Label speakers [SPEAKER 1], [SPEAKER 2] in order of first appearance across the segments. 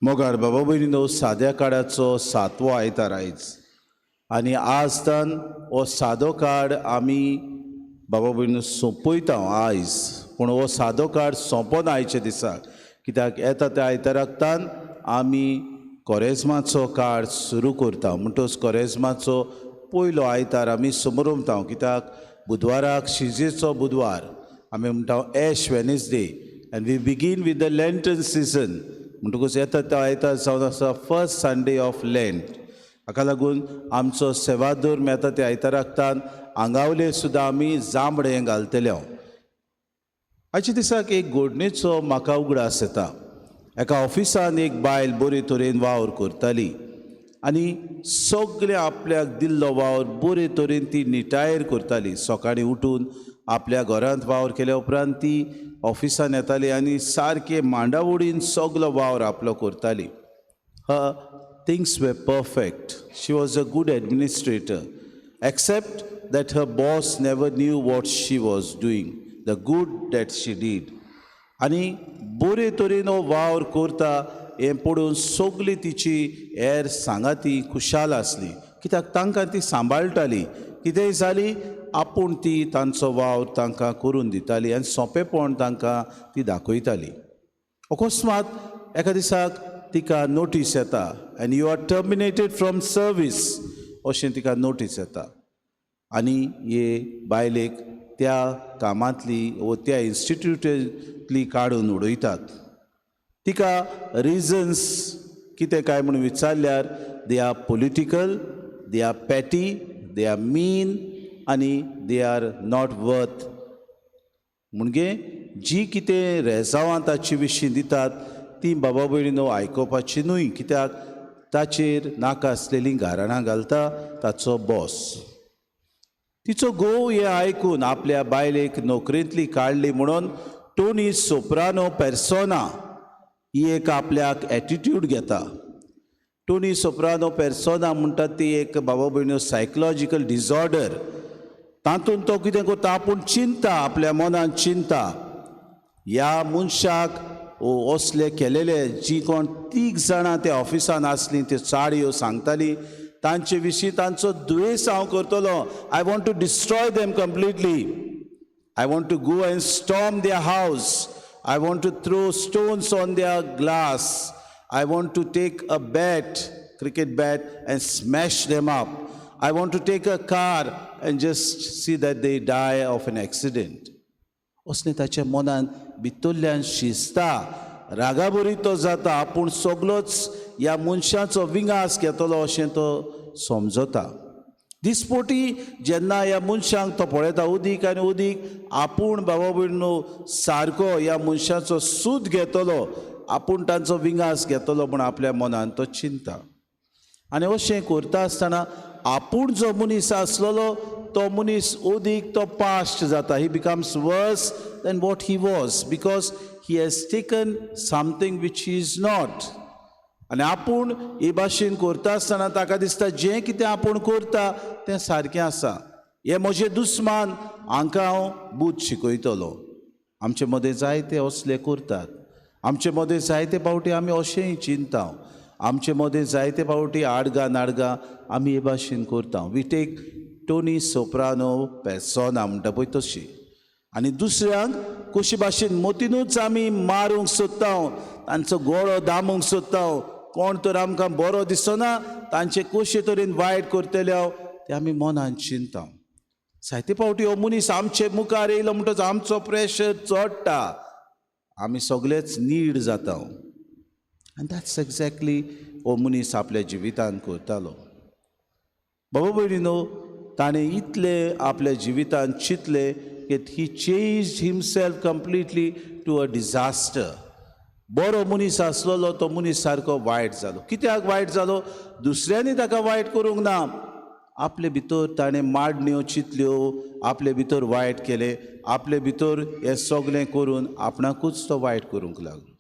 [SPEAKER 1] मोगाळ बाबा भयणीनो, साद्या काळाचो सातवो आयतार आयज आनी आज तान हो सादो काळ आमी बाबा भयणीनो सोंपयता आयज. पूण हो सादो काळ सोंपोना आयच्या दिसाक, कित्याक येता त्या आयताराक तान आमी कोरेज्माचो काळ सुरू करता. म्हणटच कोरेज्माचो पयलो आयतार आमी समरमता, कित्याक बुधवाराक शिजेचो बुधवार आमी म्हणटा, Ash Wednesday, and we begin with the Lenten season. म्हणटकूच येता त्या आयतार जावन आसा फर्स्ट संडे ऑफ लेंट. हाका लागून आमचो सेवादोर येता त्या आयताराक तान आंगावले सुद्दां आमी जांबडें घालतले. आयच्या दिसाक एक घडणेचो म्हाका उगडास येता. एका ऑफिसान एक बायल बरे तरेन वावर करताली आनी सगळें आपल्याक दिल्लो वावर बरे तरेन ती निटायेर करताली. सकाळीं उठून आपल्या घरांत वावर केल्या उपरांत ती ऑफिसान येताली आनी सारके मांडावडीन सगलो वावर आपलो करताली. Her things were perfect. She was a good administrator, except that her boss never knew what she was doing, the good that she did. आनी बरे तरेन हो वावर करता हें पळोवन सगळी तिची हेर सांगाती खुशाल आसली, कित्याक तांकां ती सांबाळटाली. कितेंय जाली, आपूण ती तांचो वावर तांकां करून दिताली आनी सोंपेपण तांकां ती दाखयताली. अकस्मात एका दिसाक तिका नोटीस येता आनी "You are terminated from service" अशें तिका नोटीस येता. आनी हे बायलेक त्या कामांतली वो त्या इन्स्टिट्यूटांतली काडून उडयतात. तिका रिजन्स कितें काय म्हणून विचारल्यार, they are political, they are petty, they are mean आनी they are not worth. म्हणजे जी कितें रेजावां ताचे विशीं दितात ती बाबा भयणीनो आयकुपाची न्हय, कित्याक ताचेर नाका आसलेलीं गाराणां घालता ताचो बॉस. तिचो घोव हें आयकून, आपल्या बायलेक नोकरेंतली काडली म्हणून, टोनी सोप्रानो पेर्सोना ही एक आपल्याक एटिट्यूड घेता. टोनी सोप्रानो पेर्सोना म्हणटात ती एक, बाबा भयणीनो, सायकोलॉजिकल डिसऑर्डर. तातूंत तो कितें करता, आपूण चिंता, आपल्या मनान चिंता, ह्या मनशाक असले केलेले जी कोण तीग जाणां त्या ऑफिसान आसलीं, त्यो चाडयो सांगताली, तांचे विशीं तांचो दुयेंस हांव करतलो. I want to destroy them completely. I want to go and storm their house. I want to throw stones on their glass. I want to take a bat, cricket bat, and smash them up. I want to take a car and just see that they die of an accident. असलें ताच्या मनान भितरल्यान शिजता. रागाबरी तो जाता. आपूण सगलोच ह्या मनशाचो विंगास घेतलो अशें तो समजता. दिसपोटी जेन्ना ह्या मनशांक तो पळयता, उदीक आनी उदीक आपूण, बाबा भयणीनो, सारको ह्या मनशाचो सूद घेतलो, आपूण तांचो विंगास घेतलो म्हूण आपल्या मनान तो चिंता. आनी अशें करता आसतना आपूण जो मनीस आसलेलो तो मनीस ओदीक तो पास्ट जाता. He becomes worse than what he was because he has taken something which he is not. आनी आपूण हे भाशेन करता आसतना ताका दिसता, जें कितें आपूण करता तें सारकें आसा. हे म्हजे दुस्मान, हांकां हांव बूद शिकयतलो. आमचे मदें जायते असले करतात. आमचे मदें जायते फावटी आमी अशेंय चिंता. आमचे मदें जायते फावटी आडगां नाडगां आमी हे भाशेन करता. We take Tony Soprano persona म्हणटा पळय तशी आनी दुसऱ्यांक कशे भाशेन मतीनूच आमी मारूंक सोदता, तांचो गळो दामूंक सोदता. कोण तर आमकां बरो दिसना, तांचे कशे तरेन वायट करतले हांव ते आमी मनान चिंता. जायते फावटी हो मनीस आमचे मुखार येयलो म्हणटच आमचो प्रेशर चडटा, आमी सगळेच नीड जाता. आनी that's exactly हो मनीस आपल्या जिवितान करतालो. बाबा भयणीनो, ताणें इतलें आपल्या जिवितान चिंतलें की he change himself completely to a disaster. बरो मनीस आसलेलो तो मनीस सारको वायट जालो. कित्याक वायट जालो? दुसऱ्यांनी ताका वायट करूंक ना. आपले भितर ताणें माडण्यो चिंतल्यो, आपले भितर वायट केलें, आपले भितर हें सगळें करून आपणाकूच तो वायट करूंक लागलो.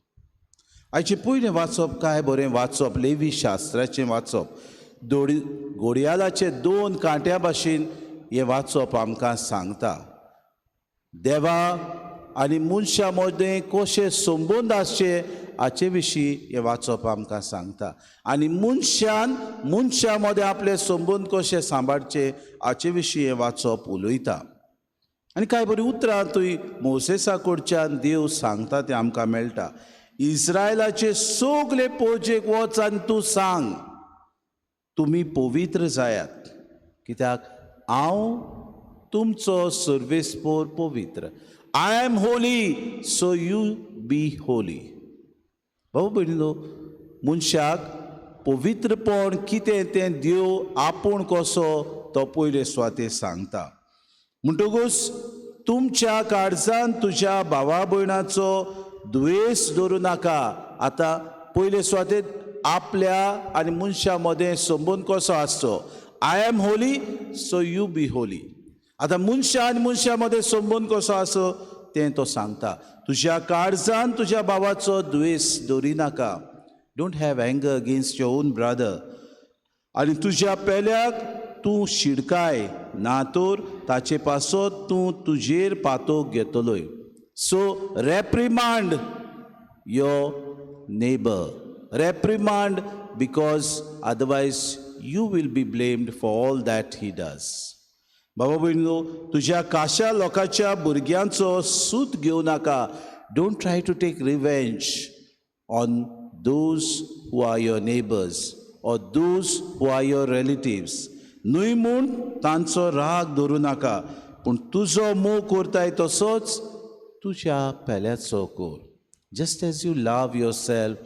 [SPEAKER 1] आयचें पयलें वाचप काय बरें वाचप, लेवी शास्त्राचें वाचप. दोडी घोडयालाचे दोन कांट्या भाशेन हें वाचप आमकां सांगता, देवा आनी मनशां मदें कशे संबंद आसचे हाचे विशीं हें वाचप आमकां सांगता आनी मनशान मनशा मदें आपले संबंद कशे सांबाळचे हाचे विशीं हें वाचप उलयता. आनी कांय बरीं उतरां थंय मोसेसा कडच्यान देव सांगता तें आमकां मेळटा. इस्रायलाचे सगले पोजेक वच आनी तूं सांग, तुमी पवित्र जायात, कित्याक हांव तुमचो सर्वेस्पोर पवित्र. I am holy, so you be holy. भाऊ भयणीनो, मनशाक पवित्रपण कितें तें देव आपूण कसो तो पयले सुवातेर सांगता. म्हणटकूच तुमच्या काळजान तुज्या भावा भयणाचो द्वेस धरूं नाका. आतां पयले सुवातेर आपल्या आनी मनशा मदें संबंद कसो आसचो? I am holy, so you be holy. आतां मनशा आनी मनशा मदें संबंद कसो आसो तें तो सांगता. तुज्या काळजान तुज्या भावाचो द्वेस दवरिनाका. Don't have anger against your own brother. आनी तुज्या पेल्याक तूं शिडकाय, ना तर ताचे पासत तूं तुजेर पातोक घेतलोय. So reprimand your neighbour, reprimand, because otherwise you will be blamed for all that he does. बाबा भयणीनो, तुज्या काशा लोकांच्या भुरग्यांचो सूत घेवं नाका. Don't try to take revenge on those who are your neighbours or those who are your relatives. न्हय म्हूण तांचो राग धरूं नाका, पूण तुजो मोग करताय तसोच तुज्या पेल्याचो कर. Just as you love yourself,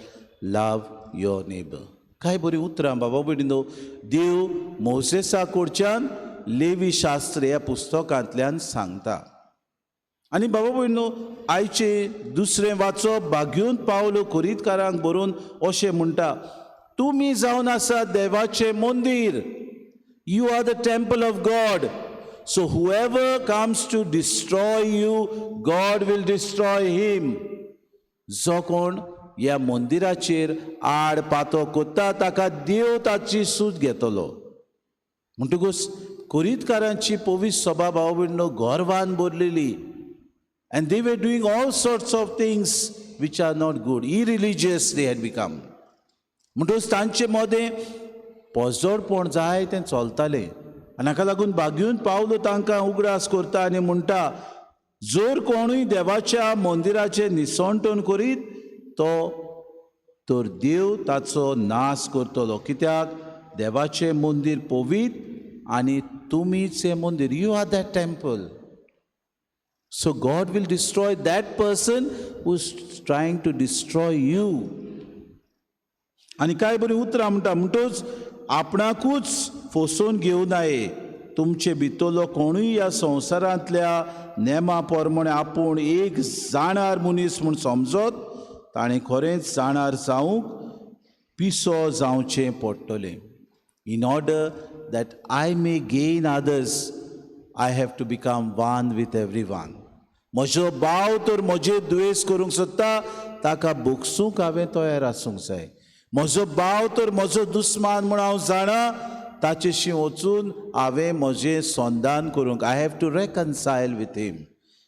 [SPEAKER 1] love your neighbour. काय बरीं उतरां, बाबा भयणीनो, देव मोसेसा कडच्यान लेवी शास्त्र ह्या पुस्तकांतल्यान सांगता. आनी बाबा भयणीनो, आयचें दुसरें वाचप भाग्यून पावलो कोरिंतकारांक बरोवन अशें म्हणटा, तुमी जावन आसा देवाचें मंदीर. You are the temple of God. So whoever comes to destroy you, God will destroy him. जो कोण ह्या मंदिराचेर आड पातो कोत्ता ताका देव ताची सूत घेतलो. म्हणटकूच कोरिंतकारांची पवित्र सभा, भाव भयणीनो, गर्वान भरलेली and they were doing all sorts of things which are not good. Irreligious they had become. म्हणटकूच तांचे मदें पोजडपण जाय तें चलतालें आनी हाका लागून बागयून पावलो तांकां उगडास करता आनी म्हणटा, जर कोणूय देवाच्या मंदिराचें निसणटण करीत तो तर देव ताचो नाश करतलो, कित्याक देवाचें मंदीर पवित्र आनी तुमीच हें मंदीर. You are that temple. So God will destroy that person who is trying to destroy you. आनी काय बरीं उतरां म्हणटा, म्हणटूच आपणाकूच फसोवन घेवं नये. तुमचे भितरलो कोणूय ह्या संवसारांतल्या नेमा प्रमाणे आपूण एक जाणार मनीस म्हूण समजत, ताणें खरेंच जाणार जावंक पिसो जावचें पडटलें. In order that I may gain others, I have to become one with everyone. म्हजो भाव तर म्हजेर दुयेंस करूंक सोदता, ताका भोगसूंक हांवें तयार आसूंक जाय. म्हजो भाव तर म्हजो दुस्मान म्हूण हांव जाणा, ताचेशी वचून हांवें म्हजें संदान करूंक, I have to reconcile with him.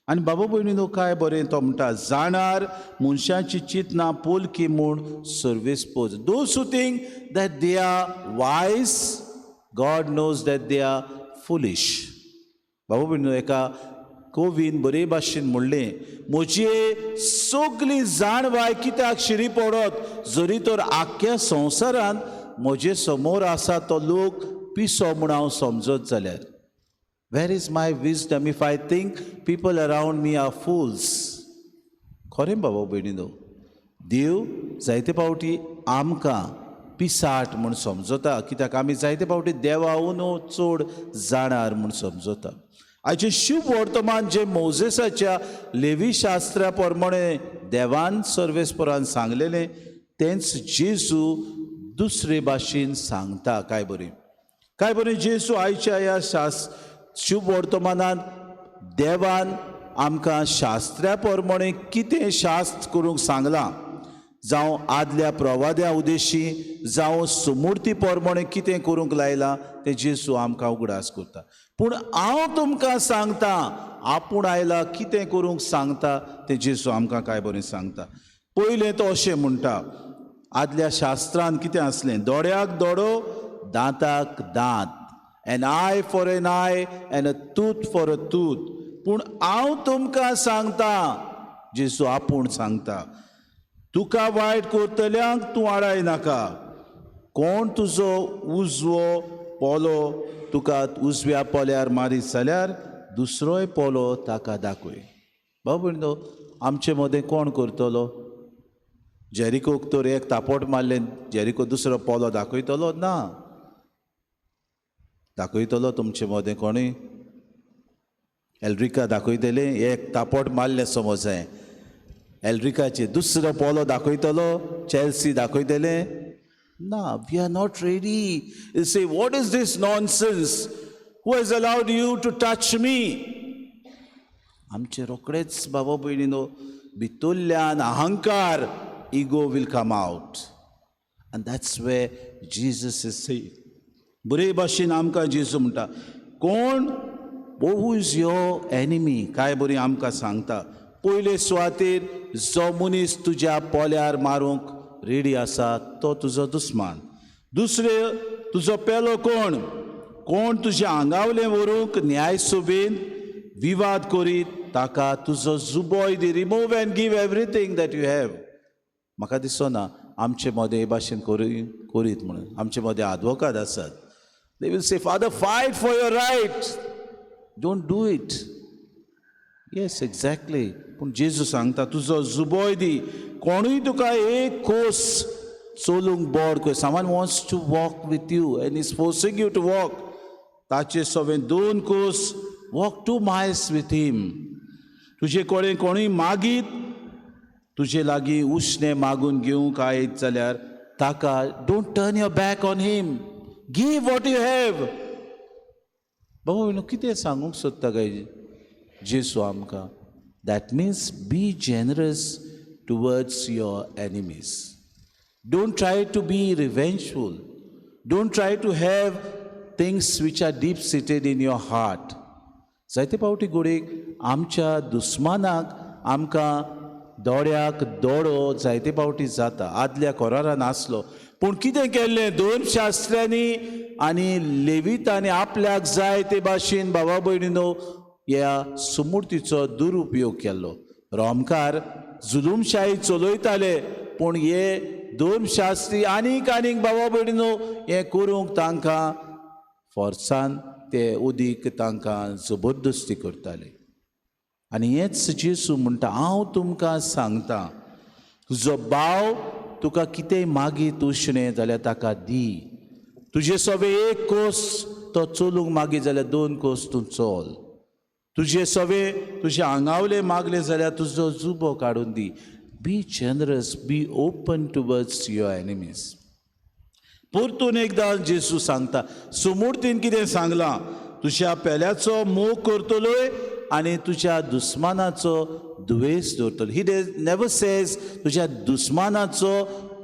[SPEAKER 1] आनी बाबा भयणीनो, काय बरें तो म्हणटा, जाणार मनशाची चिंतना पोलकी म्हूण सर्वेस्पोर. Those who think that they are wise, God knows that they are foolish. बाबा भयणीनो, एका कवीन बरे भाशेन म्हणलें, म्हजी सगली जाणवाय कित्याक शिरी पडत जरी तर आख्ख्या संवसारांत म्हजे समोर आसा तो लोक पिसो म्हूण हांव समजत जाल्यार. Where is my wisdom if I think people around me are fools? खरें बाबा भयणीनो, देव जायते फावटी आमकां पिसाट म्हूण समजता, कित्याक आमी जायते फावटी देवाहून चड जाणार म्हूण समजता. आयचें शुभ वर्तमान जें मोजेसाच्या लेवी शास्त्रा प्रमाणे देवान सर्वेस्परान सांगलेलें, तेंच जेजू दुसरे भाशेन सांगता. काय बरें, काय बरें जेजू आयच्या ह्या शुभ वर्तमानान देवान आमकां शास्त्रा प्रमाणे कितें शास्त्र करूंक सांगलां, जावं आदल्या प्रवाद्या उदेशी, जावं सुमुर्ती प्रमाणे कितें करूंक लायलां, तें जेजू आमकां उगडास करता. पूण हांव तुमकां सांगता, आपूण आयला कितें करूंक सांगता तें जेजू आमकां काय बरें सांगता. पयलें तो अशें म्हणटा, आदल्या शास्त्रान कितें आसलें? दोळ्याक दोळो, दांताक दांत, an eye for an eye and a tooth for a tooth. पूण हांव तुमकां सांगता, जेजू आपूण सांगता, तुका वायट करतल्यांक तूं आडाय नाका. कोण तुजो उजवो पोलो तुका उजव्या पोल्यार मारीत जाल्यार दुसरोय पोलो ताका दाखय. भाव भयणो, आमचे मदें कोण करतलो? जेरिकोक तर एक तापोट मारलें, जेरिको दुसरो पोलो दाखयतलो ना? दाखयतलो तुमचे मदें कोणूय? एल्ड्रिका दाखयतलें? एक तापोट मारलें समज हांवें एल्ड्रिकाचे, दुसरो पोलो दाखयतलो? चॅल्सी दाखयतलें ना? We are not ready. Say, "What is this nonsense? Who has allowed you to touch me?" आमचे रोखडेच, बाबा भयणीनो, भितरल्यान अहंकार, ego will come out, and that's where Jesus is say. बरे भाशेन आमकां जेजू म्हणटा, कोण, who is your enemy? काय बरी आमकां सांगता. पयले सुवातेर जो मनीस तुज्या पोल्यार मारूंक रेडी आसा तो तुजो दुस्मान. दुसरें, तुजो पेलो कोण? कोण तुज्या आंगावलें व्हरूंक न्यायसभेन विवाद करीत ताका तुजो जुबोय दी. Remove and give everything that you have. म्हाका दिसना आमचे मदें हे भाशेन करीत म्हणून. आमचे मदें आदवोकाद आसात. They will say, "Father, fight for your right." Don't do it. Yes, exactly. पूण जेजू सांगता, तुजो जुबोय दी. कोणूय तुका एक कोस चलूंक बोड कर, someone wants to walk with you and is forcing you to walk, ताचे सवें 2 कोस, walk 2 miles with him. तुजे कडेन कोणूय मागीत, तुजे लागीं उश्णें मागून घेवंक आयत जाल्यार ताका don't turn your back on him, give what you have. बाबा, न्हू, कितें सांगूंक सोदता काय जेसू आमकां? That means be generous towards your enemies. Don't try to be revengeful. Don't try to have things which are deep seated in your heart. जायते फावटी घडयेक आमच्या दुस्मानाक आमकां दोळ्याक दोळो जायते फावटी जाता. आदल्या कोरारान आसलो, पूण कितें केल्लें दोन शास्त्र्यांनी आनी लेवितांनी? आपल्याक जाय ते भाशेन, बाबा भयणीनो, ह्या सुमूर्तीचो दुरुपयोग केल्लो. रोमकार जुलूमशाही चलयताले, पूण हे दोन शास्त्री आनीक आनीक, बाबा भयणीनो, हें करूंक तांकां फोर्सान ते उदीक तांकां जबरदस्ती करताले. आनी हेंच जेसू म्हणटा, हांव तुमकां सांगता, तुजो भाव तुका कितेंय मागीत उश्णें जाल्यार ताका दी. तुजे सवे एक कोस तो चलूंक मागीत जाल्यार 2 कोस तूं चल. तुजे सवे तुजे आंगावले मागले जाल्यार तुजो जुबो काडून दी. Be generous, be open towards your enemies. परतून एकदां जेसू सांगता, सुमूर्तीन कितें सांगलां? तुज्या पेल्याचो मोग करतलोय आनी तुज्या दुस्मानाचो दुवेस दवरतलो. He never says तुज्या दुस्मानाचो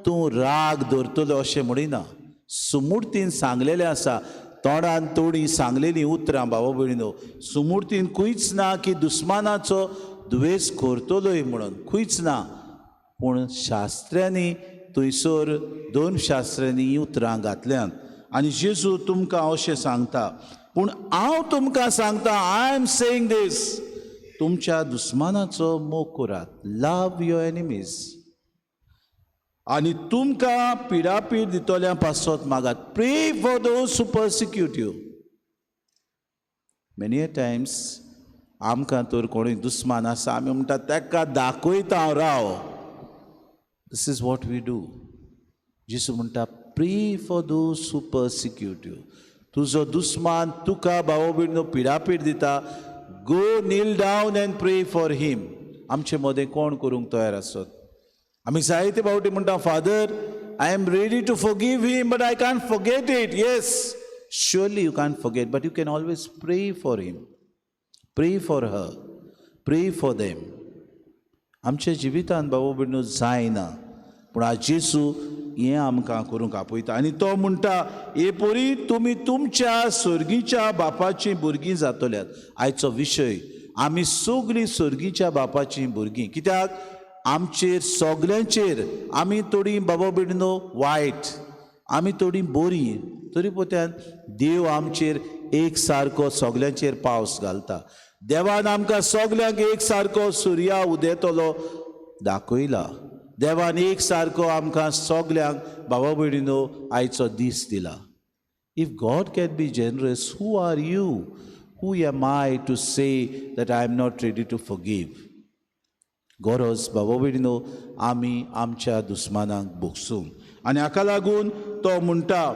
[SPEAKER 1] तूं राग दवरतलो अशें म्हणिना. सुमूर्तीन सांगलेलें आसा, तोंडान तोडी सांगलेलीं उतरां. बाबा भयणीनो, सुमूर्तीन खंयच ना की दुस्मानाचो दुवेस करतलोय म्हणून, खंयच ना. पूण शास्त्र्यांनी थंयसर, दोन शास्त्र्यांनी हीं उतरां घातल्यांत आनी जेजू तुमकां अशें सांगता, पूण हांव तुमकां सांगता, I am saying this, तुमच्या दुस्मानाचो मोग करात. Love your enemies. आनी तुमकां पिडापीड दितल्या पासत मागात. Pray for those who persecute you. Many a times आमकां तर कोणूय दुस्मान आसा, आमी म्हणटा, ताका दाखयता हांव, राव. This is what we do. जेजू म्हणटा, pray for those who persecute you. तुजो दुस्मान तुका, भाव भयणीनो, पिडापीड दिता, go kneel down and pray for him. आमचे मदें कोण करूंक तयार आसत? आमी जायते फावटी म्हणटा, father, I am ready to forgive him, but I can't forget it. Yes, surely you can't forget, but you can always pray for him, pray for her, pray for them. आमच्या जिवितांत, बाबा भयणीनो, जायना, पूण आज जेसू हें आमकां करूंक आपयता आनी तो म्हणटा, हे परी तुमी तुमच्या सर्गीच्या बापाचीं भुरगीं जातल्यात. आयचो विशय, आमी सगळीं सर्गीच्या बापाचीं भुरगीं. कित्याक? आमचेर सगल्यांचेर. आमी थोडीं, बाबा भयणीनो, वायट, आमी थोडीं बरीं, तरी पोत्यान देव आमचेर एक सारको सगल्यांचेर पावस घालता. देवान आमकां सगल्यांक एक सारको सुर्या उदेतलो दाखयला. देवान एक सारको आमकां सगल्यांक, बाबा भयणीनो, आयचो दीस दिला. If God can be generous, who are you, who am I to say that I am not ready to forgive? गरज, बाबा भयणीनो, आमी आमच्या दुस्मानाक भोगसूंक. आनी हाका लागून तो म्हणटा,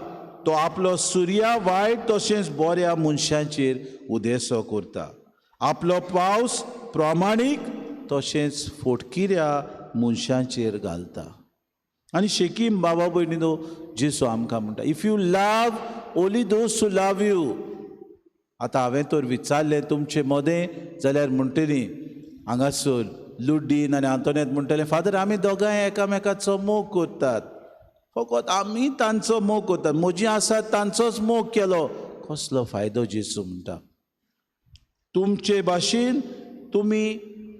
[SPEAKER 1] तो आपलो सुर्या वायट तशेंच बऱ्या मनशांचेर उदेसो करता, आपलो पावस प्रमाणीक तशेंच फोटकिऱ्या मनशांचेर घालता. आनी शेकीम, बाबा भयणीनो, जेजू आमकां म्हणटा, "If you love only those who love you." आतां हांवें तर विचारलें तुमचे मदें जाल्यार म्हणटली हांगासर लुड्डीन आनी आंतोनेत म्हणटलें, "फादर, आमी दोगांय एकामेकाचो मोग करतात, फकत आमी तांचो मोग करतात, म्हजी आसात तांचोच मोग केलो, कसलो फायदो?" जेजू म्हणटा, तुमचे भाशेन तुमी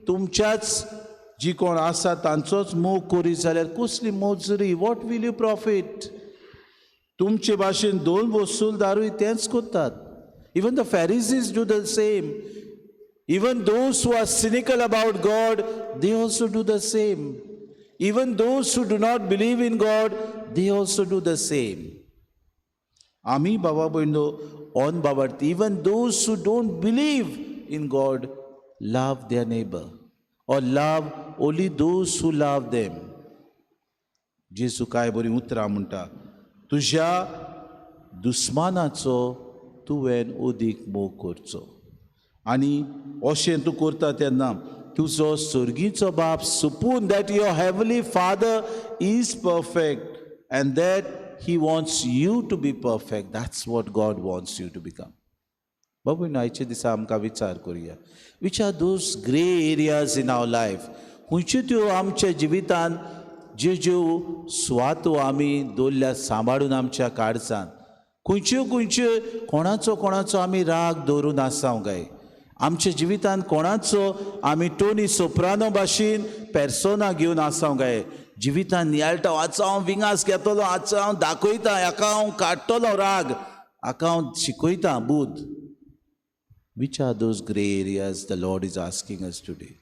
[SPEAKER 1] तुमच्याच जी कोण आसा तांचोच मोग करीत जाल्यार कसली mojari? What will you profit? तुमचे भाशेन दोन वसूलदारूय तेंच करतात. Even the Pharisees do the same. Even those who are cynical about God, they also do the same. Even those who do not believe in God, they also do the same. आमी, बाबा भयणो, on बाबार्थी, even those who don't believe in God love their neighbor or love only those who love them. जेजू काय बरीं उतरां म्हणटा, तुज्या दुस्मानाचो तुवें अदीक मोग करचो आनी अशें तूं करता तेन्ना तुजो सर्गीचो बाप सुपून that your heavenly Father is perfect and that he wants you to be perfect. That's what God wants you to become. बाबू, आयच्या दिसा आमकां विचार करुया, which are those grey areas in our life? खंयच्यो त्यो आमच्या जिवितान ज्यो ज्यो सुवातो आमी दवरल्या सांबाळून आमच्या काळजान, खंयच्यो खंयच्यो, कोणाचो कोणाचो आमी राग दवरून आसा काय आमच्या जिवितान? कोणाचो आमी टोनी सोप्रानो भाशेन पेर्सोना घेवन आसा काय जिवितान? नियाळटा, आतां हांव विंगास घेतलो, आतां हांव दाखयता हाका, हांव काडटलो राग, हाका हांव शिकयता बूद. Which are those grey areas the Lord is asking us today?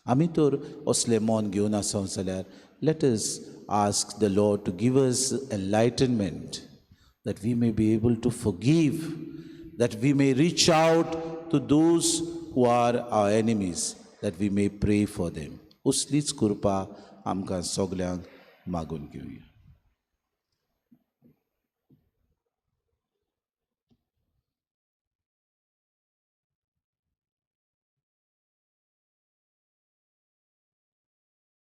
[SPEAKER 1] आमी तर असलें मन घेवन आसा जाल्यार, let us ask the Lord to give us enlightenment that we may be able to forgive, that we may reach out to those who are our enemies, that we may pray for them. असलीच कृपा आमकां सगल्यांक मागून घेवया.